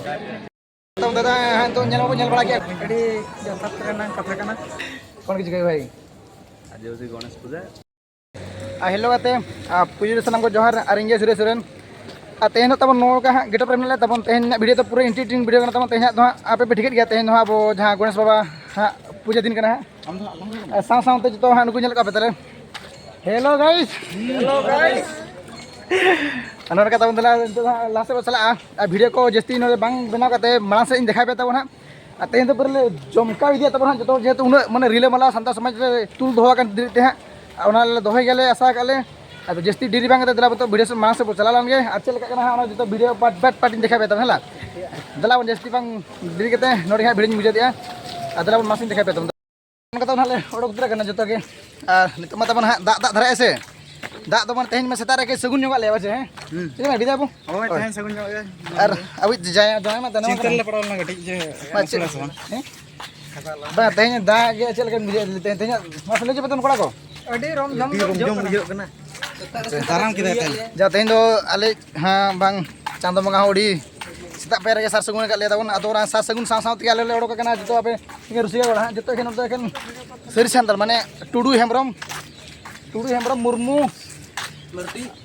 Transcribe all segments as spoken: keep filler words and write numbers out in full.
ᱛᱚ ᱫᱟᱫᱟ, ᱦᱮᱸ, ᱛᱚ ᱧᱮᱞ ᱢᱟᱵᱚ ᱧᱮᱞ ᱵᱟᱲᱟ ᱠᱮᱫ᱾ ᱟᱹᱰᱤ ᱡᱚᱛᱷᱟᱛ ᱨᱮᱱᱟᱜ ᱠᱟᱛᱷᱟ ᱠᱟᱱᱟ᱾ ᱠᱚᱱ ᱠᱤᱪᱷᱩ ᱵᱷᱟᱭ? ᱟᱨ ᱦᱮᱞᱳ ᱜᱟᱛᱮ, ᱟᱨ ᱯᱩᱭᱞᱩ ᱨᱮ ᱥᱟᱱᱟᱢ ᱠᱚ ᱡᱚᱦᱟᱨ ᱟᱨ ᱤᱧ ᱜᱮ ᱥᱩᱨᱮᱥ ᱥᱚᱨᱮᱱ᱾ ᱟᱨ ᱛᱮᱦᱮᱧ ᱫᱚ ᱛᱟᱵᱚᱱ ᱱᱚᱝᱠᱟ ᱦᱟᱸᱜ ᱜᱮᱴᱟᱯ ᱨᱮ ᱢᱮᱱᱟᱜ ᱞᱮ ᱛᱟᱵᱚᱱ᱾ ᱛᱮᱦᱮᱧ ᱨᱮᱱᱟᱜ ᱵᱷᱤᱰᱤᱭᱳ ᱫᱚ ᱯᱩᱨᱟᱹ ᱮᱱᱴᱟᱨᱴᱮᱱᱤᱝ ᱵᱷᱤᱰᱤᱭᱳ ᱠᱟᱱᱟ ᱛᱟᱵᱚᱱ᱾ ᱛᱮᱦᱮᱧ ᱦᱟᱸᱜ ᱫᱚ ᱦᱟᱸᱜ ᱟᱯᱮ ᱯᱮ ᱴᱷᱤᱠᱮᱫ ᱜᱮᱭᱟ, ᱛᱮᱦᱮᱧ ᱫᱚ ᱦᱟᱸᱜ ᱟᱵᱚ ᱡᱟᱦᱟᱸ ᱜᱚᱬᱮᱥ ᱵᱟᱵᱟ ᱦᱟᱸᱜ ᱯᱩᱡᱟᱹ ᱫᱤᱱ ᱠᱟᱱᱟ ᱦᱟᱸᱜ᱾ ᱟᱨ ᱥᱟᱶ ᱥᱟᱶᱛᱮ ᱡᱚᱛᱚ ᱦᱟᱸᱜ ᱱᱩᱠᱩ ᱧᱮᱞ ᱠᱚᱣᱟ ᱯᱮ ᱛᱟᱦᱞᱮ᱾ ᱦᱮᱞᱳ ᱜᱟᱭᱤᱥ᱾ ᱦᱮᱞᱳ ᱜᱟᱭᱤᱥ᱾ ᱟᱨ ᱱᱚᱰᱮ ᱠᱟᱛᱷᱟ ᱵᱚᱱ ᱫᱮᱞᱟ, ᱱᱤᱛᱚᱜ ᱫᱚ ᱦᱟᱸᱜ ᱞᱟᱦᱟ ᱥᱮᱫ ᱵᱚᱱ ᱪᱟᱞᱟᱜᱼᱟ᱾ ᱟᱨ ᱵᱷᱤᱰᱤᱭᱳ ᱠᱚ ᱡᱟᱹᱥᱛᱤ ᱱᱚᱰᱮ ᱵᱟᱝ ᱵᱮᱱᱟᱣ ᱠᱟᱛᱮ ᱢᱟᱲᱟᱝ ᱥᱮᱫ ᱤᱧ ᱫᱮᱠᱷᱟᱣ ᱯᱮ ᱛᱟᱵᱚᱱ ᱦᱟᱸᱜ᱾ ᱟᱨ ᱛᱮᱦᱮᱧ ᱫᱚ ᱯᱩᱨᱟᱹ ᱞᱮ ᱡᱚᱢᱠᱟᱣ ᱤᱫᱤᱭᱟ ᱛᱟᱵᱚᱱ ᱦᱟᱸᱜ, ᱡᱚᱛᱚ ᱦᱚᱲ ᱡᱮᱦᱮᱛᱩ ᱩᱱᱟᱹᱜ ᱢᱟᱱᱮ ᱨᱤᱞᱟᱹᱢᱟᱞᱟ ᱥᱟᱱᱛᱟᱲ ᱥᱚᱢᱟᱡᱽ ᱨᱮ ᱛᱩᱞ ᱫᱚᱦᱚ ᱟᱠᱟᱱ ᱫᱤᱱ ᱛᱮ ᱦᱟᱸᱜ᱾ ᱟᱨ ᱚᱱᱟ ᱞᱮ ᱫᱚᱦᱚᱭ ᱜᱮᱭᱟᱞᱮ, ᱟᱥᱟ ᱟᱠᱟᱫ ᱞᱮ᱾ ᱟᱫᱚ ᱡᱟᱹᱥᱛᱤ ᱰᱮᱨᱤ ᱵᱟᱝ ᱠᱟᱛᱮ ᱫᱮᱞᱟ ᱵᱚᱱ ᱛᱚ ᱵᱷᱤᱰᱤᱭᱳ ᱥᱮᱫ ᱢᱟᱲᱟᱝ ᱥᱮᱫ ᱵᱚᱱ ᱪᱟᱞᱟᱣ ᱞᱮᱱ ᱜᱮ᱾ ᱟᱨ ᱪᱮᱫ ᱞᱮᱠᱟ ᱠᱟᱱᱟ ᱦᱟᱸᱜ ᱚᱱᱟ ᱡᱚᱛᱚ ᱵᱷᱤᱰᱤᱭᱳ ᱯᱟᱨᱴ ᱵᱟᱭ ᱯᱟᱨᱴ ᱤᱧ ᱫᱮᱠᱷᱟᱣ ᱯᱮ ᱛᱟᱵᱚᱱ ᱦᱮᱸ ᱞᱟ᱾ ᱫᱮᱞᱟ ᱵᱚᱱ ᱡᱟᱹᱥᱛᱤ ᱵᱟᱝ ᱰᱮᱨᱤ ᱠᱟᱛᱮ ᱱᱚᱰᱮ ᱦᱟᱸᱜ ᱵᱷᱤᱰᱤᱭᱳᱧ ᱢᱩᱪᱟᱹᱫᱮᱜᱼᱟ᱾ ᱟᱨ ᱫᱮᱞᱟ ᱵᱚᱱ ᱢᱟᱲᱟᱝ ᱥᱮᱫ ᱤᱧ ᱫᱮᱠᱷᱟᱣ ᱯᱮ ᱛᱟᱵᱚᱱ᱾ ᱚᱱᱠᱟ ᱫᱚ ᱱᱟᱦᱟᱜ ᱞᱮ ᱚᱰᱚᱠ ᱩᱛᱟᱹᱨ ᱟᱠᱟᱱᱟ ᱡᱚᱛᱚ ᱜᱮ᱾ ᱟᱨ ᱱᱤᱛᱚᱜ ᱢᱟ ᱛᱟᱵᱚᱱ ᱦᱟᱸᱜ ᱫᱟᱜ, ᱫᱟᱜ ᱫᱷᱟᱨᱟᱭ ᱥᱮ᱾ ᱫᱟᱜ ᱫᱚ ᱢᱟᱱᱮ ᱛᱮᱦᱮᱧ ᱢᱟ ᱥᱮᱛᱟᱜ ᱨᱮ ᱠᱟᱹᱡ ᱥᱟᱹᱜᱩᱱ ᱧᱚᱜ ᱟᱫ ᱞᱮᱭᱟ ᱯᱟᱪᱮ, ᱦᱮᱸ? ᱦᱩᱸ᱾ ᱪᱮᱫ ᱮᱢ ᱢᱮᱱᱟ, ᱵᱤᱫᱟᱭ ᱵᱟᱹᱵᱩ? ᱦᱳᱭ, ᱦᱳᱭ᱾ ᱛᱮᱦᱮᱧ ᱥᱟᱹᱜᱩᱱ ᱧᱚᱜ ᱜᱮ᱾ ᱟᱨ ᱟᱵᱚᱭᱤᱡ ᱡᱟᱭ-, ᱡᱟᱶᱟᱭ ᱢᱟ ᱛᱟᱦᱮᱱ ᱪᱤᱱᱛᱟᱹ ᱠᱟᱱᱟ᱾ ᱨᱮᱞᱮ ᱯᱟᱲᱟᱣ ᱞᱮᱱᱟ ᱠᱟᱹᱴᱤᱡ ᱡᱮ ᱵᱟᱝ, ᱪᱮᱫ? ᱟᱥᱩᱞ ᱟᱥᱮ ᱵᱟᱝ? ᱦᱮᱸ? ᱵᱟᱝ, ᱛᱮᱦᱮᱧ ᱫᱟᱜ ᱜᱮ ᱪᱮᱫ ᱞᱮᱠᱟ ᱵᱩᱡᱷᱟᱹᱣ ᱮᱫᱟ? ᱛᱮᱦᱮᱧ, ᱛᱮᱦᱮᱧᱟᱜ ᱢᱟᱥᱮ ᱞᱟᱹᱭ ᱪᱚ ᱯᱮ ᱛᱟᱵᱚᱱ ᱠᱚᱲᱟ ᱠᱚ᱾ ᱟᱹᱰᱤ ᱨᱚᱢ ᱡᱷᱚᱢ ᱟᱹᱰᱤ ᱨᱚᱢ ᱡᱷᱚᱢ ᱵᱩᱡᱷᱟᱹᱜ ᱠᱟᱱᱟ᱾ ᱟᱨᱟᱢ ᱠᱮᱫᱟᱭ ᱛᱮᱦᱮᱧ᱾ ᱡᱟ, ᱛᱮᱦᱮᱧ ᱫᱚ ᱟᱞᱮ ᱦᱮᱸ, ᱵᱟᱝ, ᱪᱟᱸᱫᱚ ᱵᱚᱸᱜᱟ ᱦᱚᱸ ᱟᱹᱰᱤ ᱥᱮᱛᱟᱜ ᱯᱟᱭᱟᱨ ᱨᱮᱜᱮ ᱥᱟᱨ ᱥᱟᱹᱜᱩᱱ ᱟᱠᱟᱫ ᱞᱮᱭᱟ ᱛᱟᱵᱚᱱ᱾ ᱟᱫᱚ ᱚᱱᱟ ᱥᱟᱨ ᱥᱟᱹᱜᱩᱱ ᱥᱟᱶ ᱥᱟᱶ ᱛᱮᱜᱮ ᱟᱞᱮ ᱞᱮ ᱚᱰᱚᱠ ᱟᱠᱟᱱᱟ ᱡᱚᱛᱚ ᱟᱯᱮ ᱨᱩᱥᱤᱠᱟ ᱜᱚᱲᱟ ᱦᱟᱸᱜ, ᱡᱚᱛᱚ ᱮᱠᱷᱮᱱ ᱱᱚᱛᱮ ᱮᱠᱷᱮᱱ ᱥᱟᱹᱨᱤ ᱥᱟᱱᱛᱟᱲ, ᱢᱟᱱᱮ ᱴᱩᱰᱩ ᱦᱮᱢᱵᱨᱚᱢ, ᱴᱩᱰᱩ ᱦᱮᱢᱵᱨᱚᱢ, ᱢᱩᱨᱢᱩ,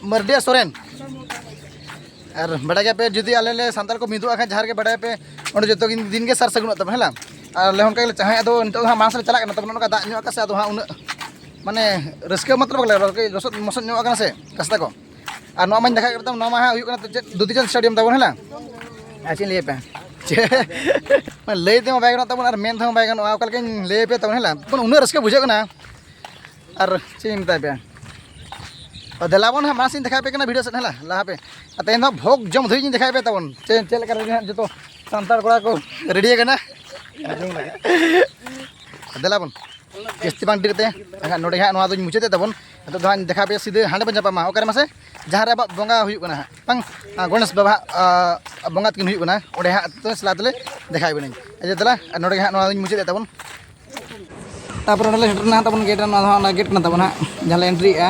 ᱢᱟᱹᱨᱰᱤ ᱟᱨ ᱥᱚᱨᱮᱱ᱾ ᱟᱨ ᱵᱟᱰᱟᱭ ᱜᱮᱭᱟ ᱯᱮ, ᱡᱩᱫᱤ ᱟᱞᱮ ᱞᱮ ᱥᱟᱱᱛᱟᱲ ᱠᱚ ᱢᱤᱫᱚᱜᱼᱟ ᱠᱷᱟᱱ, ᱡᱟᱦᱟᱸ ᱨᱮᱜᱮ ᱵᱟᱰᱟᱭ ᱯᱮ, ᱚᱸᱰᱮ ᱡᱚᱛᱚ ᱫᱤᱱ, ᱫᱤᱱ ᱜᱮ ᱥᱟᱨ ᱥᱟᱹᱜᱩᱱᱚᱜ ᱛᱟᱵᱚᱱᱟ, ᱦᱮᱸ ᱞᱟ? ᱟᱨ ᱟᱞᱮ ᱦᱚᱸ ᱚᱱᱠᱟ ᱜᱮᱞᱮ ᱪᱟᱦᱮᱸ, ᱟᱫᱚ ᱱᱤᱛᱚᱜ ᱫᱚ ᱦᱟᱸᱜ ᱢᱟᱲᱟᱝ ᱥᱮᱫ ᱞᱮ ᱪᱟᱞᱟᱜ ᱠᱟᱱᱟ, ᱛᱟᱵᱚᱱ ᱚᱱᱠᱟ ᱫᱟᱜ ᱧᱚᱜ ᱟᱠᱟᱫ ᱥᱮ, ᱟᱫᱚ ᱦᱟᱸᱜ ᱩᱱᱟᱹᱜ ᱢᱟᱱᱮ ᱨᱟᱹᱥᱠᱟᱹ ᱢᱚᱛᱞᱚᱵ ᱵᱟᱞᱮ ᱨᱚᱲ, ᱠᱟᱹᱡ ᱞᱚᱥᱚᱫ ᱢᱚᱥᱚᱫ ᱧᱚᱜ ᱟᱠᱟᱱᱟ ᱥᱮ ᱨᱟᱥᱛᱟ ᱠᱚ᱾ ᱟᱨ ᱱᱚᱣᱟ ᱢᱟᱧ ᱫᱮᱠᱷᱟᱣ ᱠᱮᱫ ᱛᱟᱢ, ᱱᱚᱣᱟ ᱢᱟ ᱦᱟᱸᱜ ᱦᱩᱭᱩᱜ ᱠᱟᱱᱟ ᱪᱮᱫ, ᱫᱩᱫᱤᱪᱟᱸᱫ ᱥᱴᱮᱰᱤᱭᱟᱢ ᱛᱟᱵᱚᱱ, ᱦᱮᱸ ᱞᱟ? ᱟᱨ ᱪᱮᱫ ᱤᱧ ᱞᱟᱹᱭ ᱟᱯᱮ? ᱪᱮᱫ? ᱢᱟᱱᱮ ᱞᱟᱹᱭ ᱛᱮᱦᱚᱸ ᱵᱟᱭ ᱜᱟᱱᱚᱜ ᱛᱟᱵᱚᱱ ᱟᱨ ᱢᱮᱱ ᱛᱮᱦᱚᱸ ᱵᱟᱭ ᱜᱟᱱᱚᱜᱼᱟ, ᱚᱠᱟ ᱞᱮᱠᱟᱧ ᱞᱟᱹᱭ ᱟᱯᱮ ᱛᱟᱵᱚᱱ, ᱦᱮᱸ ᱞᱟ? ᱢᱟᱱᱮ ᱩᱱᱟᱹᱜ ᱨᱟᱹᱥᱠᱟᱹ ᱵᱩᱡᱷᱟᱹᱜ ᱠᱟᱱᱟ᱾ ᱟᱨ ᱪᱮᱫ ᱤᱧ ᱢᱮᱛᱟ ᱯᱮᱭᱟ? ᱟᱨ ᱫᱮᱞᱟ ᱵᱚᱱ ᱦᱟᱸᱜ ᱢᱟᱲᱟᱝ ᱥᱮᱫ ᱤᱧ ᱫᱮᱠᱷᱟᱣ ᱟᱯᱮ ᱠᱟᱱᱟ ᱵᱷᱤᱰᱤᱭᱳ ᱥᱮᱫ, ᱦᱮᱸ ᱞᱟ? ᱞᱟᱦᱟ ᱯᱮ᱾ ᱟᱨ ᱛᱮᱦᱮᱧ ᱫᱚ ᱵᱷᱳᱜᱽ ᱡᱚᱢ ᱫᱷᱟᱹᱵᱤᱡ ᱤᱧ ᱫᱮᱠᱷᱟᱣ ᱟᱯᱮ ᱛᱟᱵᱚᱱ᱾ ᱪᱮᱫ, ᱪᱮᱫ ᱞᱮᱠᱟ ᱨᱮ ᱦᱟᱸᱜ ᱡᱚᱛᱚ ᱥᱟᱱᱛᱟᱲ ᱠᱚᱲᱟ ᱠᱚ ᱨᱮᱰᱤ ᱟᱠᱟᱱᱟ᱾ ᱫᱮᱞᱟ ᱵᱚᱱ᱾ ᱡᱟᱹᱥᱛᱤ ᱵᱟᱝ ᱰᱮᱨᱤ ᱛᱮ, ᱮᱱᱠᱷᱟᱱ ᱱᱚᱰᱮ ᱦᱟᱸᱜ ᱱᱚᱣᱟ ᱫᱚᱧ ᱢᱩᱪᱟᱹᱫᱮᱫ ᱛᱟᱵᱚᱱ᱾ ᱱᱤᱛᱚᱜ ᱫᱚ ᱦᱟᱸᱜ ᱤᱧ ᱫᱮᱠᱷᱟᱣ ᱟᱯᱮᱭᱟ ᱥᱤᱫᱷᱟᱹ ᱦᱟᱸᱰᱮ ᱵᱚᱱ ᱧᱟᱯᱟᱢᱟ᱾ ᱚᱠᱟᱨᱮ ᱢᱟᱥᱮ? ᱡᱟᱦᱟᱸ ᱨᱮ ᱟᱵᱚᱣᱟᱜ ᱵᱚᱸᱜᱟ ᱦᱩᱭᱩᱜ ᱠᱟᱱᱟ ᱦᱟᱸᱜ, ᱵᱟᱝ? ᱟᱨ ᱜᱚᱬᱮᱥ ᱵᱟᱵᱟ ᱦᱟᱸᱜ, ᱟᱨ ᱵᱚᱸᱜᱟ ᱛᱟᱹᱠᱤᱱ ᱦᱩᱭᱩᱜ ᱠᱟᱱᱟ, ᱚᱸᱰᱮ ᱦᱟᱸᱜ ᱛᱚ ᱥᱟᱞᱟ ᱛᱮᱞᱮ ᱫᱮᱠᱷᱟᱣ ᱟᱹᱵᱤᱱᱟᱹᱧ᱾ ᱟᱪᱪᱷᱟ, ᱫᱮᱞᱟ, ᱟᱨ ᱱᱚᱰᱮ ᱜᱮ ᱦᱟᱸᱜ ᱱᱚᱣᱟ ᱫᱚᱧ ᱢᱩᱪᱟᱹᱫᱮᱫ ᱛᱟᱵᱚᱱ᱾ ᱛᱟᱯᱚᱨᱮ ᱚᱸᱰᱮ ᱞᱮ ᱥᱮᱴᱮᱨ ᱮᱱᱟ ᱛᱟᱵᱚᱱ ᱜᱮᱴ ᱨᱮ, ᱱᱚᱣᱟ ᱫᱚ ᱦᱟᱸᱜ ᱚᱱᱟ ᱜᱮᱴ ᱠᱟᱱᱟ ᱛᱟᱵᱚᱱ ᱦᱟᱸᱜ, ᱡᱟᱦᱟᱸ ᱞᱮ ᱮᱱᱴᱨᱤᱭᱮᱜᱼᱟ᱾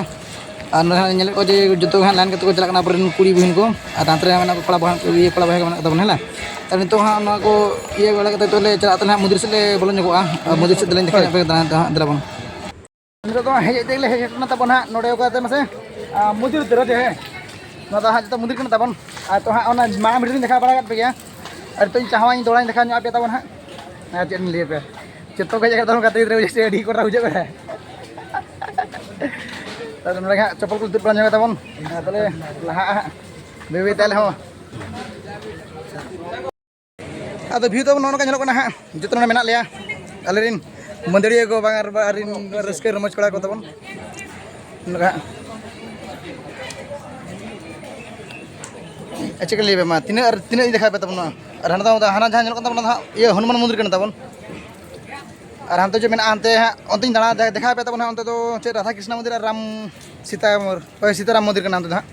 ᱟᱨ ᱱᱚᱰᱮ ᱦᱟᱸᱜ ᱧᱮᱞᱮᱫ ᱠᱚᱣᱟ ᱡᱮ ᱡᱚᱛᱚ ᱜᱮ ᱦᱟᱸᱜ ᱞᱟᱭᱤᱱ ᱠᱟᱛᱮ ᱠᱚ ᱪᱟᱞᱟᱜ ᱠᱟᱱᱟ ᱟᱵᱚᱨᱮᱱ ᱠᱩᱲᱤ ᱵᱚᱦᱤᱱ ᱠᱚ᱾ ᱟᱨ ᱛᱟᱭᱚᱢ ᱨᱮ ᱢᱮᱱᱟᱜ ᱠᱚ ᱠᱚᱲᱟ ᱵᱚᱦᱤᱱ, ᱤᱭᱟᱹ, ᱠᱚᱲᱟ ᱵᱚᱭᱦᱟ ᱠᱚ ᱢᱮᱱᱟᱜ ᱠᱚ ᱛᱟᱵᱚᱱᱟ, ᱦᱮᱸ᱾ ᱟᱨ ᱱᱤᱛᱚᱜ ᱦᱟᱸᱜ ᱱᱚᱣᱟ ᱠᱚ ᱤᱭᱟᱹ ᱵᱟᱲᱟ ᱠᱟᱛᱮ ᱛᱚᱞᱮ ᱪᱟᱞᱟᱜ ᱛᱮ ᱦᱟᱸᱜ ᱢᱚᱱᱫᱤᱨ ᱥᱮᱫ ᱞᱮ ᱵᱚᱞᱚ ᱧᱚᱜᱚᱜᱼᱟ᱾ ᱟᱨ ᱢᱚᱱᱫᱤᱨ ᱥᱮᱫ ᱫᱚᱞᱤᱧ ᱫᱮᱠᱷᱟᱣ ᱧᱚᱜ ᱟᱯᱮ ᱠᱟᱱᱟ, ᱫᱮᱞᱟ ᱵᱚᱱ᱾ ᱱᱤᱛᱚᱜ ᱫᱚ ᱦᱮᱡ ᱦᱮᱡ ᱛᱮᱜᱮ ᱞᱮ ᱦᱮᱡ ᱥᱮᱴᱮᱨ ᱮᱱᱟ ᱛᱟᱵᱚᱱ ᱦᱟᱸᱜ ᱱᱚᱰᱮ ᱚᱠᱟ ᱛᱮ ᱢᱟᱥᱮ, ᱟᱨ ᱢᱚᱱᱫᱤᱨ ᱩᱛᱟᱹᱨ ᱡᱮ, ᱦᱮᱸ᱾ ᱱᱚᱣᱟ ᱫᱚ ᱦᱟᱸᱜ ᱡᱚᱛᱚ ᱢᱚᱱᱫᱤᱨ ᱠᱟᱱᱟ ᱛᱟᱵᱚᱱ᱾ ᱟᱨ ᱛᱚ ᱦᱟᱸᱜ ᱚᱱᱟ ᱢᱟᱲᱟᱝ ᱵᱷᱤᱰᱤᱭᱳ ᱞᱤᱧ ᱫᱮᱠᱷᱟᱣ ᱵᱟᱲᱟ ᱟᱠᱟᱫ ᱯᱮ ᱜᱮᱭᱟ᱾ ᱟᱨ ᱱᱤᱛᱚᱜ ᱤᱧ ᱪᱟᱦᱟᱣᱟ ᱤᱧ ᱫᱚᱦᱲᱟᱧ ᱫᱮᱠᱷᱟᱣ ᱧᱚᱜ ᱟᱯᱮ ᱛᱟᱵᱚᱱ ᱦᱟᱸᱜ᱾ ᱟᱨ ᱪᱮᱫ ᱤᱧ ᱞᱟᱹᱭ ᱟᱯᱮ, ᱡᱚᱛᱚ ᱠᱚ ᱦᱮᱡ ᱠᱟᱛᱮ ᱜᱟᱛᱮ ᱜᱤᱫᱽᱨᱟᱹ ᱵᱩᱡᱷᱟᱹᱣ ᱥᱮ ᱟᱹᱰᱤ ᱠᱚ ᱨᱟᱜ ᱵᱩᱡᱷᱟᱹᱜ ᱠᱟᱱᱟ᱾ ᱟᱫᱚ ᱱᱚᱰᱮ ᱦᱟᱸᱜ ᱪᱚᱯᱚᱞ ᱠᱚ ᱛᱩᱫ ᱵᱟᱲᱟ ᱧᱚᱜ ᱛᱟᱵᱚᱱ᱾ ᱟᱨ ᱛᱟᱦᱞᱮ ᱞᱟᱦᱟᱜᱼᱟ ᱦᱟᱸᱜ ᱵᱟᱹᱭ ᱵᱟᱹᱭ ᱛᱮ ᱟᱞᱮ ᱦᱚᱸ᱾ ᱟᱫᱚ ᱵᱷᱤᱭᱩ ᱛᱟᱵᱚᱱ ᱱᱚᱜᱼᱚ ᱱᱚᱝᱠᱟ ᱧᱮᱞᱚᱜ ᱠᱟᱱᱟ ᱦᱟᱸᱜ, ᱡᱚᱛᱚ ᱱᱚᱰᱮ ᱢᱮᱱᱟᱜ ᱞᱮᱭᱟ ᱟᱞᱮᱨᱮᱱ ᱢᱟᱹᱫᱟᱹᱲᱤᱭᱟᱹ ᱠᱚ, ᱵᱟᱝ ᱟᱨ ᱟᱹᱨᱤ ᱨᱟᱹᱥᱠᱟᱹ ᱨᱚᱢᱚᱡᱽ ᱠᱚᱲᱟ ᱠᱚ ᱛᱟᱵᱚᱱ᱾ ᱱᱚᱝᱠᱟ ᱦᱟᱸᱜ᱾ ᱟᱨ ᱪᱮᱫ ᱠᱚ ᱞᱟᱹᱭ ᱟᱯᱮ ᱢᱟ, ᱛᱤᱱᱟᱹᱜ ᱟᱨ ᱛᱤᱱᱟᱹᱜ ᱤᱧ ᱫᱮᱠᱷᱟᱣ ᱯᱮ ᱛᱟᱵᱚᱱᱟ? ᱟᱨ ᱦᱟᱱᱟ ᱫᱚ, ᱦᱟᱱᱟ ᱡᱟᱦᱟᱸ ᱧᱮᱞᱚᱜ ᱠᱟᱱ ᱛᱟᱵᱚᱱᱟ ᱦᱟᱸᱜ, ᱤᱭᱟᱹ, ᱦᱚᱱᱩᱢᱟᱱ ᱢᱚᱱᱫᱤᱨ ᱠᱟᱱᱟ ᱛᱟᱵᱚᱱ᱾ ᱟᱨ ᱦᱟᱱᱛᱮ ᱡᱮ ᱢᱮᱱᱟᱜᱼᱟ, ᱦᱟᱱᱛᱮ ᱦᱟᱸᱜ ᱚᱱᱛᱮᱧ ᱫᱟᱬᱟ ᱫᱮ-, ᱫᱮᱠᱷᱟᱣ ᱯᱮ ᱛᱟᱵᱚᱱᱟ ᱦᱟᱸᱜ, ᱚᱱᱛᱮ ᱫᱚ ᱪᱮᱫ ᱨᱟᱫᱷᱟ ᱠᱨᱤᱥᱱᱟ ᱢᱚᱱᱫᱤᱨ ᱟᱨ ᱨᱟᱢ ᱥᱤᱛᱟ ᱢᱚᱨ-, ᱦᱳᱭ, ᱥᱤᱛᱟᱨᱟᱢ ᱢᱚᱱᱫᱤᱨ ᱠᱟᱱᱟ ᱚᱱᱛᱮ ᱫᱚ ᱦᱟᱸᱜ᱾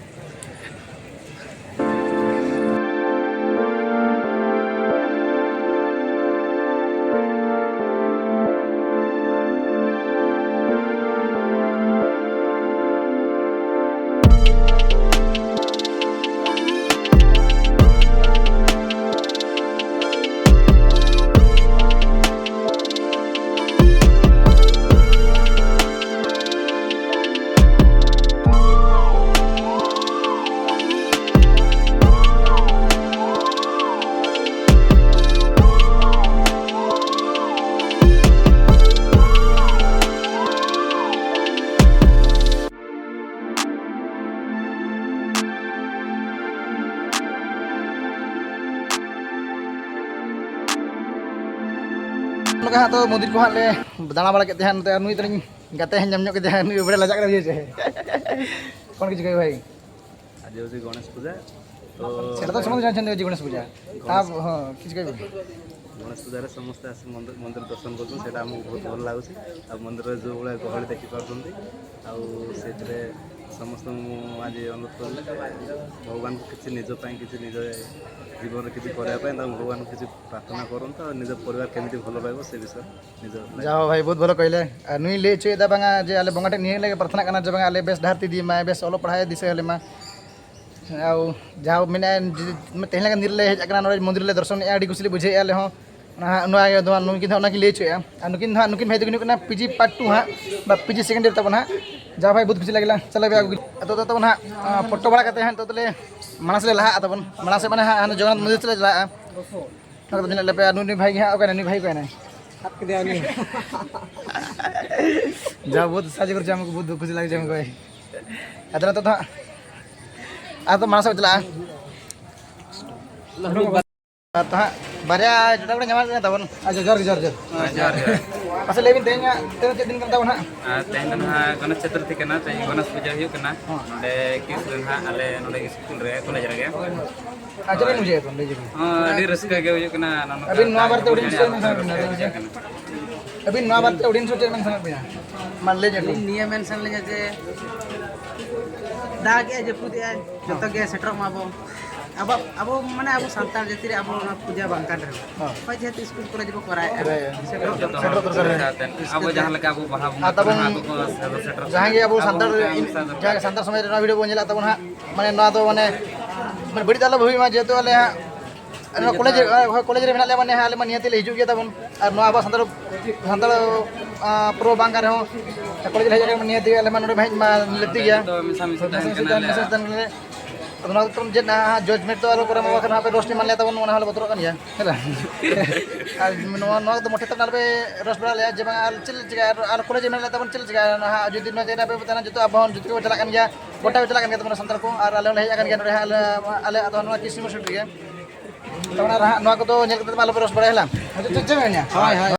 ᱱᱚᱝᱠᱟ ᱦᱟᱸᱜ ᱛᱚ ᱢᱚᱱᱫᱤᱨ ᱠᱚ ᱦᱟᱸᱜ ᱞᱮ ᱫᱟᱬᱟ ᱵᱟᱲᱟ ᱠᱮᱫ ᱛᱮ ᱦᱟᱸᱜ, ᱱᱚᱛᱮ ᱟᱨ ᱱᱩᱭ ᱛᱟᱹᱞᱤᱧ ᱜᱟᱛᱮ ᱦᱟᱸᱜ ᱧᱟᱢ ᱧᱚᱜ ᱠᱮᱫᱮᱭᱟ, ᱱᱩᱭ ᱵᱮᱲᱟ ᱞᱟᱡᱟᱜ ᱠᱟᱱᱟ ᱵᱩᱡᱷᱟᱹᱣ ᱪᱮ᱾ କ'ଣ କିଛି କହିବ ଭାଇ? ଆଜି ହେଉଛି ଗଣେଶ ପୂଜା, ତ ସେଟା ତ ସମସ୍ତେ ଜାଣିଛନ୍ତି ଆଜି ଗଣେଶ ପୂଜା। ତା ଗଣେଶ ହଁ, କିଛି କହିବ? ଗଣେଶ ପୂଜାରେ ସମସ୍ତେ ଆସି ମନ୍ଦିର, ମନ୍ଦିର ଦର୍ଶନ କରୁଛନ୍ତି, ସେଇଟା ଆମକୁ ବହୁତ ଭଲ ଲାଗୁଛି। ଆଉ ମନ୍ଦିରରେ ଯେଉଁ ଭଳିଆ ଗହଳି ଦେଖିପାରୁଛନ୍ତି, ଆଉ ସେଥିରେ ସମସ୍ତଙ୍କୁ ମୁଁ ଆଜି ଅନୁରୋଧ କଲି, ଭଗବାନଙ୍କୁ କିଛି ନିଜ ପାଇଁ, କିଛି ନିଜ ଜୀବନରେ କିଛି କରିବା ପାଇଁ ତାଙ୍କୁ ଭଗବାନଙ୍କୁ କିଛି ପ୍ରାର୍ଥନା କରନ୍ତୁ, ଆଉ ନିଜ ପରିବାର କେମିତି ଭଲ ରହିବ ସେ ବିଷୟରେ ନିଜ life। ଯାହା ହଉ ଭାଇ, ବହୁତ ଭଲ କହିଲେ। ᱟᱨ ᱱᱩᱭ ᱞᱟᱹᱭ ᱦᱚᱪᱚᱭᱮᱫᱟ ᱵᱟᱝᱟ ᱡᱮ ᱟᱞᱮ ᱵᱚᱸᱜᱟ ᱴᱷᱮᱱ ᱱᱤᱭᱟᱹ ᱞᱟᱹᱜᱤᱫ ᱯᱨᱟᱨᱛᱷᱱᱟ ᱠᱟᱱᱟ ᱡᱮ ᱵᱟᱝᱟ ᱟᱞᱮ ᱵᱮᱥ ᱰᱟᱦᱟᱨ ᱛᱮ ᱤᱫᱤ ᱢᱟᱭ, ᱵᱮᱥ ᱚᱞᱚᱜ ᱯᱟᱲᱦᱟᱣ ᱫᱤᱥᱟᱹ ᱟᱞᱮ ᱢᱟ᱾ ᱟᱨ ᱡᱟᱦᱟᱸ ᱢᱮᱱᱟᱭᱟ, ᱡᱩᱫᱤ ᱛᱮᱦᱮᱧ ᱞᱮᱠᱟ ᱧᱤᱨ ᱞᱮ ᱦᱮᱡ ᱟᱠᱟᱱᱟ ᱱᱚᱰᱮ ᱢᱚᱱᱫᱤᱨ ᱨᱮᱞᱮ ᱫᱚᱨᱥᱚᱱᱮᱜᱼᱟ, ᱟᱹᱰᱤ ᱠᱩᱥᱤ ᱞᱮ ᱵᱩᱡᱷᱟᱹᱣᱮᱫᱼᱟ ᱟᱞᱮ ᱦᱚᱸ᱾ ᱚᱱᱟ ᱦᱟᱸᱜ ᱱᱚᱣᱟ ᱜᱮ ᱱᱚᱣᱟ ᱱᱩᱠᱤᱱ ᱫᱚ ᱦᱟᱸᱜ ᱚᱱᱟ ᱠᱤᱱ ᱞᱟᱹᱭ ᱦᱚᱪᱚᱭᱮᱫᱼᱟ᱾ ᱟᱨ ᱱᱩᱠᱤᱱ ᱫᱚ ᱦᱟᱸᱜ ᱱᱩᱠᱤᱱ ᱵᱷᱟᱹᱭ ᱫᱚᱠᱤᱱ ᱦᱩᱭᱩᱜ ᱠᱟᱱᱟ ᱯᱤ ᱡᱤ ᱯᱟᱨᱴ ᱴᱩ ᱦᱟᱸᱜ, ᱵᱟ ᱯᱤ ᱡᱤ ᱥᱮᱠᱮᱱᱰ ᱤᱭᱟᱨ ᱛᱟᱵᱚᱱ ᱦᱟᱸᱜ᱾ ᱡᱟ ᱵᱷᱟᱭ, ᱵᱚᱦᱩᱛ ᱠᱷᱩᱥᱤ ᱞᱟᱜᱤᱞᱟ᱾ ᱪᱟᱞᱟᱣ ᱵᱷᱟᱭ, ᱟᱹᱜᱩ ᱟᱫᱚ ᱛᱟᱵᱚᱱ ᱦᱟᱸᱜ ᱯᱷᱳᱴᱳ ᱵᱟᱲᱟ ᱠᱟᱛᱮ ᱦᱟᱸᱜ ᱱᱤᱛᱚᱜ ᱫᱚᱞᱮ ᱢᱟᱲᱟᱝ ᱥᱮᱫ ᱞᱮ ᱞᱟᱦᱟᱜᱼᱟ ᱛᱟᱵᱚᱱ, ᱢᱟᱲᱟᱝ ᱥᱮᱫ ᱢᱟᱱᱮ ᱦᱟᱸᱜ ᱦᱟᱱᱮ ᱡᱚᱜᱚᱱᱱᱟᱛᱷ ᱢᱚᱱᱫᱤᱨ ᱥᱮᱫ ᱞᱮ ᱪᱟᱞᱟᱜᱼᱟ᱾ ᱚᱱᱟ ᱠᱚᱫᱚ ᱧᱮᱞ ᱞᱮᱯᱮ᱾ ᱟᱨ ᱱᱩᱭ ᱱᱩᱭ ᱵᱷᱟᱭ ᱜᱮ ᱦᱟᱸᱜ ᱚᱠᱟᱭᱱᱟᱭ? ᱱᱩᱭ ᱵᱷᱟᱭ ᱚᱠᱟᱭᱱᱟᱭ? ᱥᱟᱵ ᱠᱮᱫᱮᱭᱟ ᱩᱱᱤ᱾ ᱡᱟ ᱵᱚᱦᱩᱛ ᱥᱟᱦᱟᱡᱽᱡᱚ ᱠᱚᱨᱪᱮ ᱦᱟᱢᱠᱳ, ᱵᱚᱦᱩᱛ ᱫᱩᱠᱷ ᱠᱷᱩᱥᱤ ᱞᱟᱜᱮ ᱦᱟᱢᱠᱳ ᱵᱷᱟᱭ᱾ ᱟᱫᱚ ᱱᱤᱛᱚᱜ ᱫᱚ ᱦᱟᱸᱜ ᱟᱫᱚ ᱢᱟᱲᱟᱝ ᱥᱮᱫ ᱪᱟᱞᱟᱜᱼᱟ᱾ ᱟᱨ ᱛᱚ ᱦᱟᱸᱜ ᱵᱟᱨᱭᱟ ᱡᱚᱴᱟ ᱠᱚᱲᱟ ᱧᱟᱢ ᱠᱟᱱᱟ ᱛᱟᱵᱚᱱ᱾ ᱟᱪᱪᱷᱟ, ᱡᱚᱦᱟᱨ ᱜᱮ, ᱡᱚᱦᱟᱨ, ᱡᱚᱦᱟᱨ᱾ ᱦᱮᱸ, ᱡᱚᱦᱟᱨ, ᱡᱚᱦᱟᱨ᱾ ᱢᱟᱥᱮ ᱞᱟᱹᱭ ᱵᱤᱱ, ᱛᱮᱦᱮᱧᱟᱜ ᱛᱤᱱᱟᱹᱜ ᱪᱮᱫ ᱫᱤᱱ ᱠᱟᱱ ᱛᱟᱵᱚᱱ ᱦᱟᱸᱜ? ᱟᱨ ᱛᱮᱦᱮᱧ ᱫᱚ ᱱᱟᱦᱟᱜ ᱜᱚᱱᱮᱥ ᱪᱚᱛᱩᱨᱛᱷᱤ ᱠᱟᱱᱟ, ᱛᱮᱦᱮᱧ ᱜᱚᱱᱮᱥ ᱯᱩᱡᱟᱹ ᱦᱩᱭᱩᱜ ᱠᱟᱱᱟ᱾ ᱦᱚᱸ᱾ ᱱᱚᱰᱮ ᱠᱤᱥ ᱨᱮ ᱱᱟᱦᱟᱜ ᱟᱞᱮ ᱱᱚᱰᱮ ᱥᱠᱩᱞ ᱨᱮ, ᱠᱚᱞᱮᱡᱽ ᱨᱮᱜᱮ᱾ ᱟᱨ ᱪᱮᱫ ᱵᱤᱱ ᱵᱩᱡᱷᱟᱹᱣᱮᱫ ᱛᱟᱵᱚᱱ, ᱞᱟᱹᱭ ᱧᱚᱜ ᱵᱤᱱ᱾ ᱦᱚᱸ, ᱟᱹᱰᱤ ᱨᱟᱹᱥᱠᱟᱹ ᱜᱮ ᱦᱩᱭᱩᱜ ᱠᱟᱱᱟ᱾ ᱱᱚᱜᱼᱚ ᱱᱚᱝᱠᱟ ᱟᱹᱵᱤᱱ ᱱᱚᱣᱟ ᱵᱟᱨᱮᱛᱮ ᱟᱹᱰᱤ audience ᱴᱷᱮᱱ ᱢᱮᱱ ᱥᱟᱱᱟᱭᱮᱫ ᱵᱤᱱᱟ, ᱞᱟᱹᱭ ᱵᱤᱱ ᱥᱮ? ᱟᱹᱵᱤᱱ ᱱᱚᱣᱟ ᱵᱟᱨᱮᱛᱮ audience ᱨᱮ ᱪᱮᱫ ᱢᱮᱱ ᱥᱟᱱᱟᱭᱮᱫ ᱵᱤᱱᱟ? ᱢᱟ ᱞᱟᱹᱭ ᱧᱚᱜ ᱵᱤᱱ᱾ ᱟᱹᱞᱤᱧ ᱱᱤᱭᱟᱹ ᱢᱮᱱ ᱥᱟᱱᱟ ᱞᱤᱧᱟ ᱡᱮ ᱫᱟᱜᱮᱜᱼᱟᱭ, ᱡᱟᱹᱯᱩᱫᱮᱜᱼᱟᱭ, ᱡᱚᱛᱚ ᱜᱮ ᱥᱮᱴᱮᱨᱚᱜ ᱢᱟᱵᱚ᱾ ᱟᱵᱚ, ᱟᱵᱚ ᱢᱟᱱᱮ ᱟᱵᱚ ᱥᱟᱱᱛᱟᱲ ᱡᱟᱹᱛᱤ ᱨᱮ ᱟᱵᱚ ᱚᱱᱟ ᱯᱩᱡᱟᱹ ᱵᱟᱝ ᱠᱟᱱ ᱨᱮᱦᱚᱸ, ᱦᱚᱸ᱾ ᱦᱳᱭ, ᱡᱮᱦᱮᱛᱩ ᱥᱠᱩᱞ ᱠᱚᱞᱮᱡᱽ ᱵᱚ ᱠᱚᱨᱟᱣᱮᱫᱼᱟ, ᱦᱳᱭ, ᱦᱳᱭ᱾ ᱥᱮᱴᱮᱨᱚᱜ ᱡᱚᱛᱚ ᱫᱚᱨᱠᱟᱨ᱾ ᱦᱚᱲ ᱥᱮᱴᱮᱨᱚᱜ ᱫᱚᱨᱠᱟᱨ᱾ ᱟᱵᱚ ᱡᱟᱦᱟᱸ ᱞᱮᱠᱟ ᱟᱵᱚ ᱵᱟᱦᱟ ᱵᱚᱸᱜᱟ ᱟᱨ ᱛᱟᱵᱚᱱ ᱠᱚᱨᱮ ᱦᱚᱸ ᱟᱵᱚ ᱠᱚ ᱥᱮᱴᱮᱨ ᱡᱟᱦᱟᱸ ᱜᱮ ᱟᱵᱚ ᱟᱵᱚ ᱥᱟᱱᱛᱟᱲ ᱚᱱᱠᱟ ᱤᱱ-, ᱢᱮᱥᱟ ᱫᱚᱨᱠᱟᱨ᱾ ᱡᱟᱦᱟᱸ ᱜᱮ ᱥᱟᱱᱛᱟᱲ ᱥᱚᱢᱟᱡᱽ ᱨᱮ ᱱᱚᱣᱟ video ᱵᱚᱱ ᱧᱮᱞᱮᱫ ᱛᱟᱵᱚᱱ ᱦᱟᱸᱜ, ᱢᱟᱱᱮ ᱱᱚᱣᱟ ᱫᱚ ᱢᱟᱱᱮ, ᱢᱟᱱᱮ ᱵᱟᱹᱲᱤᱡ ᱫᱚ ᱟᱞᱚ ᱦᱩᱭᱩᱜ ᱢᱟ, ᱡᱮᱦᱮᱛᱩ ᱟᱞᱮ ᱦᱟᱸᱜ ᱟᱨ ᱱᱚᱣᱟ ᱠᱚᱞᱮᱡᱽ ᱨᱮ, ᱦᱳᱭ, ᱠᱚᱞᱮᱡᱽ ᱨᱮ ᱢᱮᱱᱟᱜ ᱞᱮᱭᱟ, ᱢᱟᱱᱮ ᱟᱞᱮ ᱢᱟ ᱱᱤᱦᱟᱹᱛᱤ ᱞᱮ ᱦᱤᱡᱩᱜ ᱜᱮᱭᱟ ᱛᱟᱵᱚᱱ᱾ ᱟᱨ ᱱᱚᱣᱟ ᱟᱵᱚ ᱥᱟᱱᱛᱟᱲ, ᱥᱟᱱᱛᱟᱲ, ᱟᱸ, ᱯᱨᱳ ᱵᱟᱝ ᱠᱟᱱ ᱨᱮᱦᱚᱸ, ᱠᱚᱞᱮᱡᱽ ᱨᱮ ᱦᱮᱡ ᱠᱟᱛᱮ ᱱᱤᱦᱟᱹᱛᱤ ᱟᱞᱮ ᱢᱟ ᱱᱚᱰᱮ ᱢᱟ ᱦᱮᱡ ᱢᱟ ᱞᱟᱹᱠᱛᱤ ᱜᱮᱭᱟ᱾ ᱡᱚᱛᱚ ᱢᱮᱥᱟᱢᱤᱥᱤ ᱛᱟᱦᱮᱱ ᱢᱮᱥᱟᱢᱤᱥᱤ ᱠᱟᱱᱟ ᱛᱟᱦᱮᱱ, ᱞᱮ᱾ ᱢᱮᱥᱟᱢᱤᱥᱤ ᱛᱟᱦᱮᱱ ᱠᱟᱱᱟ ᱞᱮ᱾ ᱟᱫᱚ ᱱᱚᱣᱟ ᱫᱚ ᱪᱮᱫ ᱱᱟᱦᱟᱜ judgement ᱫᱚ ᱟᱞᱚ ᱠᱚᱨᱟᱣ ᱢᱟ, ᱵᱟᱠᱷᱟᱱ ᱦᱟᱸᱜ ᱯᱮ roast ᱮᱢᱟᱱ ᱞᱮᱭᱟ ᱛᱟᱵᱚᱱ, ᱚᱱᱟ ᱦᱚᱸᱞᱮ ᱵᱚᱛᱚᱨᱚᱜ ᱠᱟᱱ ᱜᱮᱭᱟ᱾ ᱦᱮᱸ ᱥᱮ? ᱟᱨ ᱱᱚᱣᱟ, ᱱᱚᱣᱟ ᱫᱚ ᱢᱚᱴᱷᱮ ᱛᱟᱵᱚᱱ ᱟᱞᱚ ᱯᱮ roast ᱵᱟᱲᱟ ᱞᱮᱭᱟ ᱡᱮ ᱵᱟᱝ, ᱟᱨ ᱪᱮᱫ ᱞᱮ ᱪᱤᱠᱟᱹᱭᱟ? ᱟᱨ, ᱟᱨ ᱠᱚᱞᱮᱡᱽ ᱨᱮ ᱢᱮᱱᱟᱜ ᱞᱮ ᱛᱟᱵᱚᱱ, ᱪᱮᱫ ᱞᱮ ᱪᱤᱠᱟᱹᱭᱟ? ᱱᱟᱦᱟᱜ ᱡᱩᱫᱤ ᱱᱚᱣᱟ ᱡᱟᱭᱜᱟ ᱨᱮ ᱟᱯᱮ ᱯᱮ ᱛᱟᱦᱮᱱᱟ, ᱡᱚᱛᱚ ᱟᱵᱚ ᱦᱚᱸ ᱡᱚᱛᱚ ᱠᱚ ᱪᱟᱞᱟᱜ ᱠᱟᱱ ᱜᱮᱭᱟ᱾ ᱜᱚᱴᱟ ᱠᱚ ᱪᱟᱞᱟᱜ ᱠᱟᱱ ᱜᱮᱭᱟ ᱛᱟᱵᱚᱱᱟ ᱥᱟᱱᱛᱟᱲ ᱠᱚ, ᱟᱨ ᱟᱞᱮ ᱦᱚᱸᱞᱮ ᱦᱮᱡ ᱟᱠᱟᱱ ᱜᱮᱭᱟ ᱱᱚᱰᱮ ᱦᱟᱸᱜ, ᱟᱞᱮ, ᱟᱞᱮ ᱟᱹᱛᱩ ᱱᱚᱣᱟ ᱠᱨᱤᱥᱴᱤ ᱤᱭᱩᱱᱤᱵᱷᱟᱨᱥᱤᱴᱤ ᱨᱮᱜᱮ᱾ ᱛᱚ ᱚᱱᱟ ᱨᱮ ᱦᱟᱸᱜ ᱱᱚᱣᱟ ᱠᱚᱫᱚ ᱧᱮᱞ ᱠᱟᱛᱮ ᱫᱚ ᱟᱞᱚ ᱯᱮ roast ᱵᱟᱲᱟᱭᱟ ᱦᱮᱞᱟ᱾ ᱦᱳᱭ, ᱦᱳᱭ᱾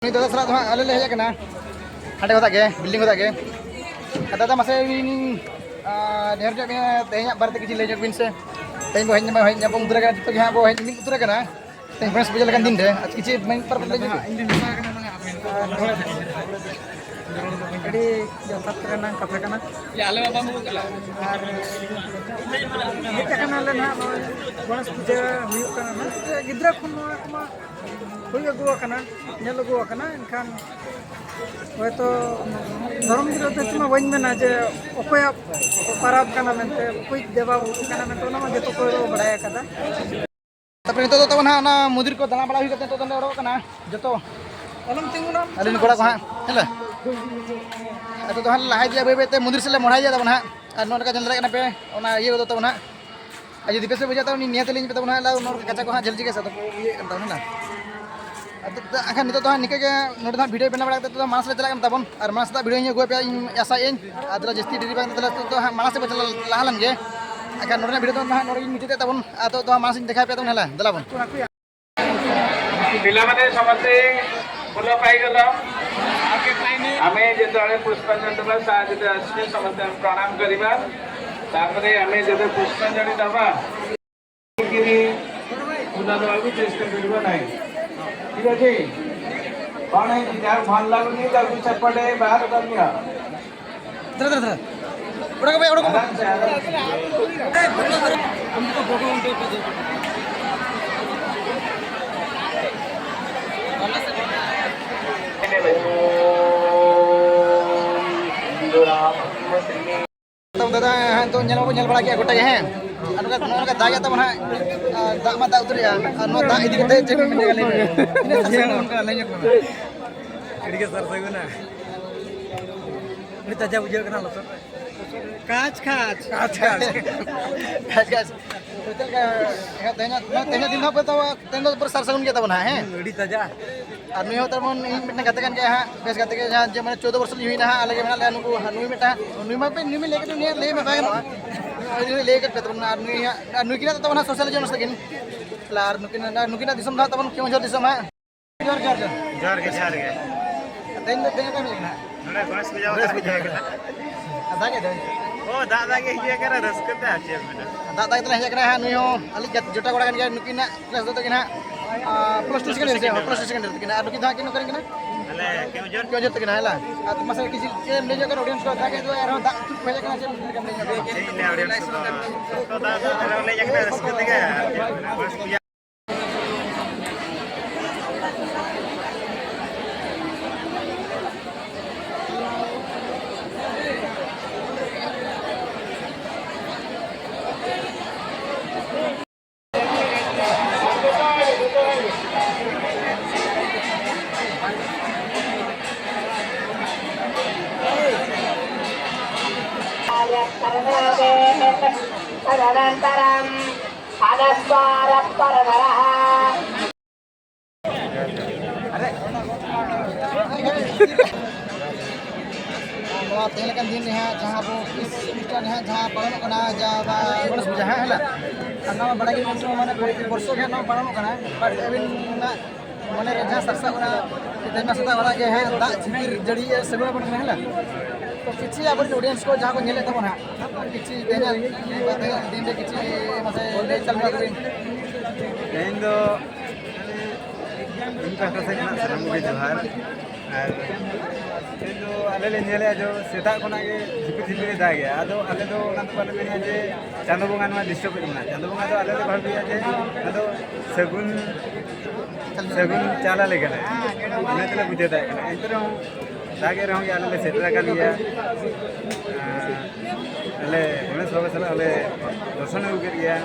ᱱᱤᱛᱚᱜ ᱫᱚ ᱥᱟᱞᱟᱜ ᱫᱚ ᱦᱟᱸᱜ ᱟᱞᱮ ᱞᱮ ᱦᱮᱡ ᱟᱠᱟᱱᱟ ᱦᱟᱸᱰᱮ ᱠᱷᱚᱱᱟᱜ ᱜᱮ, building ᱠᱷᱚᱱᱟᱜ ᱜᱮ᱾ ᱟᱨ ᱫᱟᱫᱟ, ᱢᱟᱥᱮ ᱟᱹᱵᱤᱱ, ᱟᱨ, ᱰᱷᱮᱨ ᱧᱚᱜ ᱵᱤᱱ, ᱛᱮᱦᱮᱧᱟᱜ ᱵᱟᱨᱮᱛᱮ ᱠᱤᱪᱷᱩ ᱞᱟᱹᱭ ᱧᱚᱜ ᱵᱤᱱ ᱥᱮ᱾ ᱛᱮᱦᱮᱧ ᱵᱚ ᱦᱮᱡ ᱧᱟᱯᱟᱢ, ᱦᱮᱡ ᱧᱟᱯᱟᱢ ᱩᱛᱟᱹᱨ ᱟᱠᱟᱱᱟ, ᱡᱚᱛᱚ ᱜᱮ ᱦᱟᱸᱜ ᱵᱚ ᱦᱮᱡ ᱢᱤᱫ ᱩᱛᱟᱹᱨ ᱟᱠᱟᱱᱟ ᱛᱮᱦᱮᱧ ᱜᱚᱱᱮᱥ ᱯᱩᱡᱟᱹ ᱞᱮᱠᱟᱱ ᱫᱤᱱ ᱨᱮ᱾ ᱟᱨ ᱠᱤᱪᱷᱩ ᱢᱤᱫ ᱵᱟᱨ ᱠᱟᱛᱷᱟ ᱞᱟᱹᱭ ᱧᱚᱜ ᱵᱤᱱ᱾ ᱟᱹᱰᱤ ᱡᱚᱛᱷᱟᱛ ᱨᱮᱱᱟᱜ ᱠᱟᱛᱷᱟ ᱠᱟᱱᱟ᱾ ᱟᱨ ᱦᱮᱡ ᱟᱠᱟᱱᱟᱞᱮ ᱱᱟᱦᱟᱜ ᱱᱚᱜᱼᱚᱭ ᱜᱚᱬᱮᱥ ᱯᱩᱡᱟᱹ ᱦᱩᱭᱩᱜ ᱠᱟᱱᱟ ᱱᱟᱦᱟᱜ᱾ ᱜᱤᱫᱽᱨᱟᱹ ᱠᱷᱚᱱ ᱱᱚᱣᱟ ᱠᱚᱢᱟ ᱦᱩᱭ ᱟᱹᱜᱩ ᱟᱠᱟᱱᱟ, ᱧᱮᱞ ᱟᱹᱜᱩ ᱟᱠᱟᱱᱟ, ᱮᱱᱠᱷᱟᱱ ᱦᱚᱭᱛᱳ ᱫᱷᱚᱨᱚᱢ ᱵᱤᱨᱳᱫᱷᱤ ᱢᱟ ᱵᱟᱹᱧ ᱢᱮᱱᱟ ᱡᱮ ᱚᱠᱚᱭᱟᱜ ᱯᱟᱨᱟᱵᱽ ᱠᱟᱱᱟ ᱢᱮᱱᱛᱮ, ᱚᱠᱚᱭ ᱫᱮᱵᱟ ᱵᱩᱨᱩ ᱠᱟᱱᱟ ᱢᱮᱱᱛᱮ, ᱚᱱᱟ ᱢᱟ ᱡᱚᱛᱚ ᱠᱚ ᱵᱟᱲᱟᱭ ᱟᱠᱟᱫᱟ᱾ ᱛᱟᱨᱯᱚᱨᱮ ᱱᱤᱛᱚᱜ ᱫᱚ ᱛᱟᱵᱚᱱ ᱦᱟᱸᱜ ᱚᱱᱟ ᱢᱚᱱᱫᱤᱨ ᱠᱚ ᱫᱟᱬᱟ ᱵᱟᱲᱟ ᱦᱩᱭ ᱠᱟᱛᱮ ᱱᱤᱛᱚᱜ ᱫᱚᱞᱮ ᱚᱰᱚᱠᱚᱜ ᱠᱟᱱᱟ ᱡᱚᱛᱚ᱾ ᱟᱞᱚᱢ ᱛᱤᱸᱜᱩᱱᱟ᱾ ᱟᱹᱞᱤᱧ ᱠᱚᱲᱟ ᱠᱚ ᱦᱟᱸᱜ, ᱦᱮᱸ ᱞᱮ? ᱱᱤᱛᱚᱜ ᱫᱚ ᱦᱟᱸᱜ ᱞᱟᱦᱟ ᱤᱫᱤᱭᱟ ᱵᱟᱹᱭ ᱵᱟᱹᱭ ᱛᱮ, ᱢᱚᱱᱫᱤᱨ ᱥᱮᱫ ᱞᱮ ᱢᱚᱦᱰᱟ ᱤᱫᱤᱭᱟ ᱛᱟᱵᱚᱱ ᱦᱟᱸᱜ᱾ ᱟᱨ ᱱᱚᱜᱼᱚ ᱱᱚᱝᱠᱟ ᱧᱮᱞ ᱫᱟᱲᱮᱭᱟᱜ ᱠᱟᱱᱟ ᱯᱮ, ᱚᱱᱟ ᱤᱭᱟᱹ ᱠᱚᱫᱚ ᱛᱟᱵᱚᱱ ᱦᱟᱸᱜ᱾ ᱟᱨ ᱡᱩᱫᱤ ᱵᱮᱥ ᱯᱮ ᱵᱩᱡᱷᱟᱹᱣ ᱛᱟᱵᱚᱱ, ᱱᱤᱭᱟᱹ ᱛᱮᱞᱤᱧ ᱢᱮᱛᱟ ᱵᱚᱱᱟ ᱦᱟᱸᱜ, ᱱᱚᱜᱼᱚ ᱱᱚᱝᱠᱟ ᱠᱟᱪᱟ ᱠᱚ ᱦᱟᱸᱜ ᱡᱷᱟᱹᱞ ᱡᱷᱟᱹᱞ ᱜᱮ ᱥᱟᱫᱚᱢ ᱠᱚ ᱤᱭᱟᱹ ᱠᱟᱱ ᱛᱟᱵᱚᱱᱟ, ᱦᱮᱸ ᱞᱮ? ᱟᱫᱚ ᱮᱱᱠᱷᱟᱱ ᱱᱤᱛᱚᱜ ᱫᱚ ᱦᱟᱸᱜ ᱱᱤᱝᱠᱟᱹ ᱜᱮ, ᱱᱚᱰᱮ ᱫᱚ ᱦᱟᱸᱜ ᱵᱷᱤᱰᱤᱭᱳ ᱵᱮᱱᱟᱣ ᱵᱟᱲᱟ ᱠᱟᱛᱮ ᱱᱤᱛᱚᱜ ᱫᱚ ᱢᱟᱲᱟᱝ ᱥᱮᱫ ᱞᱮ ᱪᱟᱞᱟᱜ ᱠᱟᱱ ᱛᱟᱵᱚᱱ᱾ ᱟᱨ ᱢᱟᱲᱟᱝ ᱥᱮᱫ ᱵᱷᱤᱰᱤᱭᱳ ᱧᱮᱞ ᱟᱹᱜᱩ ᱟᱯᱮᱭᱟ, ᱤᱧ ᱟᱥᱟᱭᱟᱹᱧ᱾ ᱟᱨ ᱛᱟᱦᱚᱞᱮ ᱡᱟᱹᱥᱛᱤ ᱰᱮᱨᱤ ᱵᱟᱝ ᱠᱟᱛᱮ ᱱᱤᱛᱚᱜ ᱫᱚ ᱦᱟᱸᱜ ᱢᱟᱲᱟᱝ ᱥᱮᱫ ᱵᱚᱱ ᱪᱟᱞᱟᱣ ᱞᱟᱦᱟ ᱞᱮᱱ ᱜᱮ᱾ ᱮᱱᱠᱷᱟᱱ ᱱᱚᱰᱮᱱᱟᱜ ᱵᱷᱤᱰᱤᱭᱳ ᱫᱚ ᱱᱟᱦᱟᱜ ᱱᱚᱰᱮ ᱜᱤᱧ ᱢᱩᱪᱟᱹᱫᱮᱫ ᱛᱟᱵᱚᱱ᱾ ᱟᱫᱚ ᱫᱚ ᱦᱟᱸᱜ ᱢᱟᱲᱟᱝ ᱥᱮᱫ ᱤᱧ ᱫᱮᱠᱷᱟᱣ ᱟᱯᱮᱭᱟ ᱛᱟᱵᱚᱱ, ᱦᱮᱸ ᱞᱮ? ᱫᱮᱞᱟ ᱵᱚᱱ᱾ ପିଲାମାନେ ସମସ୍ତେ ଭଲ ପାଇଗଲ। ଆମେ ଯେତେବେଳେ ପୁଷ୍ପାଞ୍ଜଳି ଦେବା, ସାର୍ ଯେତେବେଳେ ଆସିବେ, ସମସ୍ତେ ଆମେ ପ୍ରଣାମ କରିବା। ତାପରେ ଆମେ ଯେବେ ପୁଷ୍ପାଞ୍ଜଳି ଦେବା, କିରି ଫୁଲ ଦେବାକୁ ଚେଷ୍ଟା କରିବ ନାହିଁ। ଠିକ୍ ଅଛି? କ'ଣ ହେଇଛି? ଯାହା ଭଲ ଲାଗୁନି, ତାକୁ ସେପଟେ ବାହାର କରିନିଅ। ଧର, ଧର, ଧର। ଉଡ଼କ ଭାଇ, ଉଡ଼କ। ଆରାମ ସେ, ଆରାମ ସେ। ᱛᱟᱵᱚᱱ ᱫᱟᱫᱟ, ᱦᱮᱸ, ᱛᱚ ᱧᱮᱞ ᱢᱟᱵᱚᱱ ᱧᱮᱞ ᱵᱟᱲᱟ ᱠᱮᱫᱼᱟ ᱜᱚᱴᱟ ᱜᱮ, ᱦᱮᱸ᱾ ᱟᱨ ᱱᱚᱝᱠᱟ, ᱱᱚᱜᱼᱚ ᱱᱚᱝᱠᱟ ᱫᱟᱜ ᱮᱫ ᱛᱟᱵᱚᱱ ᱦᱟᱸᱜ, ᱟᱨ ᱫᱟᱜ ᱢᱟ ᱫᱟᱜ ᱩᱛᱟᱹᱨᱮᱜᱼᱟ, ᱟᱨ ᱱᱚᱣᱟ ᱫᱟᱜ ᱤᱫᱤ ᱠᱟᱛᱮ ᱪᱮᱫ ᱵᱤᱱ ᱢᱮᱱᱟ, ᱞᱟᱹᱭ ᱵᱤᱱ? ᱚᱱᱠᱟ ᱞᱮᱸᱡᱮᱫ ᱠᱟᱱᱟ᱾ ᱟᱹᱰᱤ ᱜᱮ ᱥᱟᱨ ᱥᱟᱹᱜᱩᱱᱟ᱾ ᱟᱹᱰᱤ ᱛᱟᱡᱟ ᱵᱩᱡᱷᱟᱹᱜ ᱠᱟᱱᱟ ᱞᱚᱥᱚᱫ ᱨᱮ᱾ ᱠᱟᱪ ᱠᱟᱪ᱾ ᱠᱟᱪ ᱠᱟᱪ᱾ ᱠᱟᱪ ᱠᱟᱪ᱾ ᱪᱮᱫ ᱞᱮᱠᱟ ᱛᱮᱦᱮᱧᱟᱜ, ᱛᱮᱦᱮᱧᱟᱜ ᱫᱤᱱ ᱫᱚ ᱦᱟᱸᱜ ᱛᱮᱦᱮᱧ ᱫᱚ ᱯᱩᱨᱟᱹ ᱥᱟᱨ ᱥᱟᱹᱜᱩᱱ ᱜᱮᱭᱟ ᱛᱟᱵᱚᱱ ᱦᱟᱸᱜ, ᱦᱮᱸ? ᱟᱹᱰᱤ ᱛᱟᱡᱟ᱾ ᱟᱨ ᱱᱩᱭ ᱦᱚᱸ ᱛᱟᱵᱚᱱ ᱤᱧ ᱢᱤᱫᱴᱮᱱ ᱜᱟᱛᱮ ᱠᱟᱱ ᱜᱮᱭᱟ ᱦᱟᱸᱜ, ᱵᱮᱥ ᱜᱟᱛᱮ ᱜᱮ, ᱡᱟᱦᱟᱸ ᱡᱮ ᱢᱟᱱᱮ ᱪᱳᱫᱽᱫᱳ ᱵᱚᱨᱥᱚ ᱞᱤᱧ ᱦᱩᱭᱱᱟ ᱦᱟᱸᱜ, ᱟᱞᱮ ᱜᱮ ᱢᱮᱱᱟᱜ ᱞᱮᱭᱟ ᱱᱩᱠᱩ, ᱱᱩᱭ ᱢᱤᱫᱴᱟᱝ, ᱱᱩᱭ ᱢᱟ ᱯᱮ, ᱱᱩᱭ ᱢᱟ ᱞᱟᱹᱭ ᱠᱟᱛᱮ, ᱱᱩᱭ ᱞᱟᱹᱭ ᱢᱮ ᱵᱟᱭ ᱜᱟᱱᱚᱜᱼᱟ᱾ ᱱᱩᱭ ᱞᱟᱹᱭ ᱠᱟᱛᱮ ᱯᱮ ᱛᱟᱵᱚᱱ, ᱟᱨ ᱱᱩᱭ ᱦᱟᱸᱜ, ᱟᱨ ᱱᱩᱭ ᱠᱤᱱᱟᱜ ᱫᱚ ᱛᱟᱵᱚᱱ ᱦᱟᱸᱜ ᱥᱳᱥᱟᱞ ᱡᱚᱱᱚᱥ ᱛᱟᱹᱠᱤᱱ᱾ ᱟᱨ ᱱᱩᱠᱤᱱ, ᱱᱩᱠᱤᱱᱟᱜ ᱫᱤᱥᱚᱢ ᱫᱚ ᱦᱟᱸᱜ ᱛᱟᱵᱚᱱ ᱠᱮᱣᱚᱱᱡᱷᱚᱨ ᱫᱤᱥᱚᱢ ᱦᱟᱸᱜ᱾ ᱡᱚᱦᱟᱨ, ᱡᱚᱦᱟᱨ, ᱡᱚᱦᱟᱨ᱾ ᱡᱚᱦᱟᱨ ᱜᱮ, ᱡᱚᱦᱟᱨ ᱜᱮ᱾ ᱛᱮᱦᱮᱧ ᱫᱚ, ᱛᱮᱦᱮᱧ ᱚᱠᱟ ᱢᱤᱫ ᱠᱟᱱᱟ? ᱱᱚᱰᱮ ᱜᱚᱬᱮᱥ ᱯᱩᱡᱟᱹ ᱵᱟᱠᱷᱨᱟ ᱜᱚᱬᱮᱥ ᱯᱩᱡᱟᱹ ᱵᱟᱠᱷᱨᱟ᱾ ᱟᱨ ᱫᱟᱜ ᱮ ᱫᱚᱭ᱾ ᱚ, ᱫᱟᱜ, ᱫᱟᱜ ᱜᱮ ᱦᱤᱡᱩᱜ ᱠᱟᱱᱟ, ᱨᱟᱹᱥᱠᱟᱹ ᱛᱮ ᱟᱨ ᱪᱮᱫ ᱮᱢ ᱢᱮᱱᱟ? ᱫᱟᱜ, ᱫᱟᱜ ᱛᱮᱞᱮ ᱦᱮᱡ ᱟᱠᱟᱱᱟ ᱦᱟᱸᱜ, ᱱᱩᱭ ᱦᱚᱸ ᱟᱞᱮ ᱡᱚᱴᱟ ᱠᱚᱲᱟ ᱠᱟᱱ ᱜᱮᱭᱟ, ᱱᱩᱠᱤᱱᱟᱜ ᱠᱞᱟᱥ ᱫᱚ ᱛᱟᱹᱠᱤᱱ ᱦᱟᱸᱜ, ᱟᱨ, plus two second year ᱥᱮ, plus two second year ᱛᱟᱹᱠᱤᱱ᱾ ᱟᱨ ᱱᱩᱠᱤᱱ ᱫᱚ ᱦᱟᱸᱜ ᱠᱤᱱ ᱚᱠᱟᱨᱮᱱ ᱠᱟᱱᱟ? ᱟᱞᱮ ᱠᱮᱣᱡᱷᱚᱨ᱾ ᱠᱮᱣᱡᱷᱚᱨ ᱛᱮᱜᱮ ᱱᱟᱦᱟᱜ, ᱦᱮᱞᱟ? ᱟᱨ ᱢᱟᱥᱮ ᱠᱤᱪᱷᱩ ᱪᱮᱫ ᱮᱢ ᱞᱟᱹᱭ ᱧᱚᱜ ᱠᱟᱱᱟ audience ᱠᱚ? ᱫᱟᱜ ᱜᱮ ᱟᱨᱦᱚᱸ ᱫᱟᱜ ᱪᱩᱯ ᱦᱮᱡ ᱟᱠᱟᱱᱟ, ᱪᱮᱫ ᱞᱮᱠᱟᱢ ᱞᱟᱹᱭ ᱧᱚᱜ ᱠᱟᱱᱟ? ᱪᱮᱫ ᱤᱧ ᱞᱟᱹᱭᱟ audience ᱠᱚ? ᱛᱚ, ᱫᱟᱜ, ᱫᱟᱜ ᱫᱷᱟᱨᱟ ᱞᱮ ᱦᱮᱡ ᱟᱠᱟᱱᱟ, ᱨᱟᱹᱥᱠᱟᱹ ᱛᱮᱜᱮ᱾ तदनन्तरं पदस्वारपरधरः। ᱱᱚᱣᱟ ᱛᱮᱦᱮᱧ ᱞᱮᱠᱟᱱ ᱫᱤᱱ ᱨᱮ ᱦᱟᱸᱜ ᱡᱟᱦᱟᱸ ᱟᱵᱚ ᱠᱷᱨᱤᱥᱴᱟᱱ ᱨᱮ ᱦᱟᱸᱜ ᱡᱟᱦᱟᱸ ᱯᱟᱞᱚᱱᱚᱜ ᱠᱟᱱᱟ, ᱡᱟᱦᱟᱸ ᱵᱟ-, ᱜᱚᱬᱮᱥ ᱯᱩᱡᱟᱹ, ᱦᱮᱸ, ᱦᱮᱸ, ᱟᱨ ᱱᱚᱣᱟ ᱵᱟᱲᱟᱭ ᱜᱮ ᱢᱮᱱᱟᱜᱼᱟ, ᱢᱟᱱᱮ ᱯᱨᱚᱛᱤ ᱵᱚᱨᱥᱚ ᱜᱮ ᱱᱚᱣᱟ ᱯᱟᱞᱚᱱᱚᱜ ᱠᱟᱱᱟ, but ᱟᱹᱵᱤᱱᱟᱜ ᱢᱚᱱᱮ ᱨᱮ ᱡᱟᱦᱟᱸ ᱥᱟᱨᱥᱟᱜ ᱠᱟᱱᱟ, ᱛᱮᱦᱮᱧ ᱢᱟ ᱥᱮᱛᱟᱜ ᱵᱮᱲᱟ ᱜᱮ ᱦᱟᱸᱜ ᱫᱟᱜ ᱡᱷᱤᱯᱤᱨ ᱡᱟᱹᱲᱤᱭᱮᱜᱼᱟ, ᱥᱟᱹᱜᱩᱱ ᱟᱵᱚᱱ ᱠᱟᱱᱟ, ᱦᱮᱸ ᱞᱟ? ᱛᱚ ᱠᱤᱪᱷᱩ ᱟᱵᱚᱨᱮᱱ audience ᱠᱚ ᱡᱟᱦᱟᱸ ᱠᱚ ᱧᱮᱞᱮᱫ ᱛᱟᱵᱚᱱᱟ ᱦᱟᱸᱜ, ᱠᱤᱪᱷᱩ ᱛᱮᱦᱮᱧᱟᱜ, ᱛᱮᱦᱮᱧᱟᱜ ᱫᱤᱱ ᱨᱮ ᱠᱤᱪᱷᱩ ᱢᱟᱥᱮ ᱞᱟᱹᱭ ᱪᱟᱞ ᱧᱚᱜ ᱵᱤᱱ᱾ ᱛᱮᱦᱮᱧ ᱫᱚ ᱤᱧ ᱯᱟᱦᱴᱟ ᱥᱮᱫ ᱠᱷᱚᱱᱟᱜ ᱥᱟᱱᱟᱢ ᱠᱚᱜᱮ ᱡᱚᱦᱟᱨ᱾ ᱟᱨ ᱛᱮᱦᱮᱧ ᱫᱚ ᱟᱞᱮ ᱞᱮ ᱧᱮᱞᱮᱫᱼᱟ ᱡᱮ ᱥᱮᱛᱟᱜ ᱠᱷᱚᱱᱟᱜ ᱜᱮ ᱡᱷᱤᱯᱤᱨ ᱡᱷᱤᱯᱤᱨ ᱮ ᱫᱟᱜᱮᱜᱼᱟ᱾ ᱟᱫᱚ ᱟᱞᱮ ᱫᱚ ᱚᱱᱟ ᱫᱚ ᱵᱟᱞᱮ ᱢᱮᱱᱮᱫᱼᱟ ᱡᱮ ᱪᱟᱸᱫᱚ ᱵᱚᱸᱜᱟ ᱱᱚᱣᱟ disturb ᱮᱫ ᱵᱚᱱᱟ᱾ ᱪᱟᱸᱫᱚ ᱵᱚᱸᱜᱟ ᱫᱚ ᱟᱞᱮ ᱞᱮ ᱵᱷᱟᱵᱤᱭᱟ ᱡᱮ ᱚᱱᱟ ᱫᱚ ᱥᱟᱹᱜᱩᱱ, ᱥᱟᱹᱜᱩᱱ ᱪᱟᱞ ᱟᱞᱮ ᱠᱟᱱᱟᱭ, ᱤᱱᱟᱹ ᱛᱮᱞᱮ ᱵᱩᱡᱷᱟᱹᱣ ᱫᱟᱲᱮᱭᱟᱜ ᱠᱟᱱᱟ᱾ ᱮᱱᱛᱮ ᱨᱮᱦᱚᱸ ᱫᱟᱜᱮᱫ ᱨᱮᱦᱚᱸ ᱜᱮ ᱟᱞᱮ ᱞᱮ ᱥᱮᱴᱮᱨ ᱟᱠᱟᱱ ᱜᱮᱭᱟ᱾ ᱟᱨ ᱟᱞᱮ ᱜᱚᱱᱮᱥ ᱵᱟᱵᱟ ᱥᱟᱞᱟᱜ ᱞᱮ ᱫᱚᱨᱥᱚᱱ ᱟᱹᱜᱩ ᱠᱮᱫ ᱜᱮᱭᱟ᱾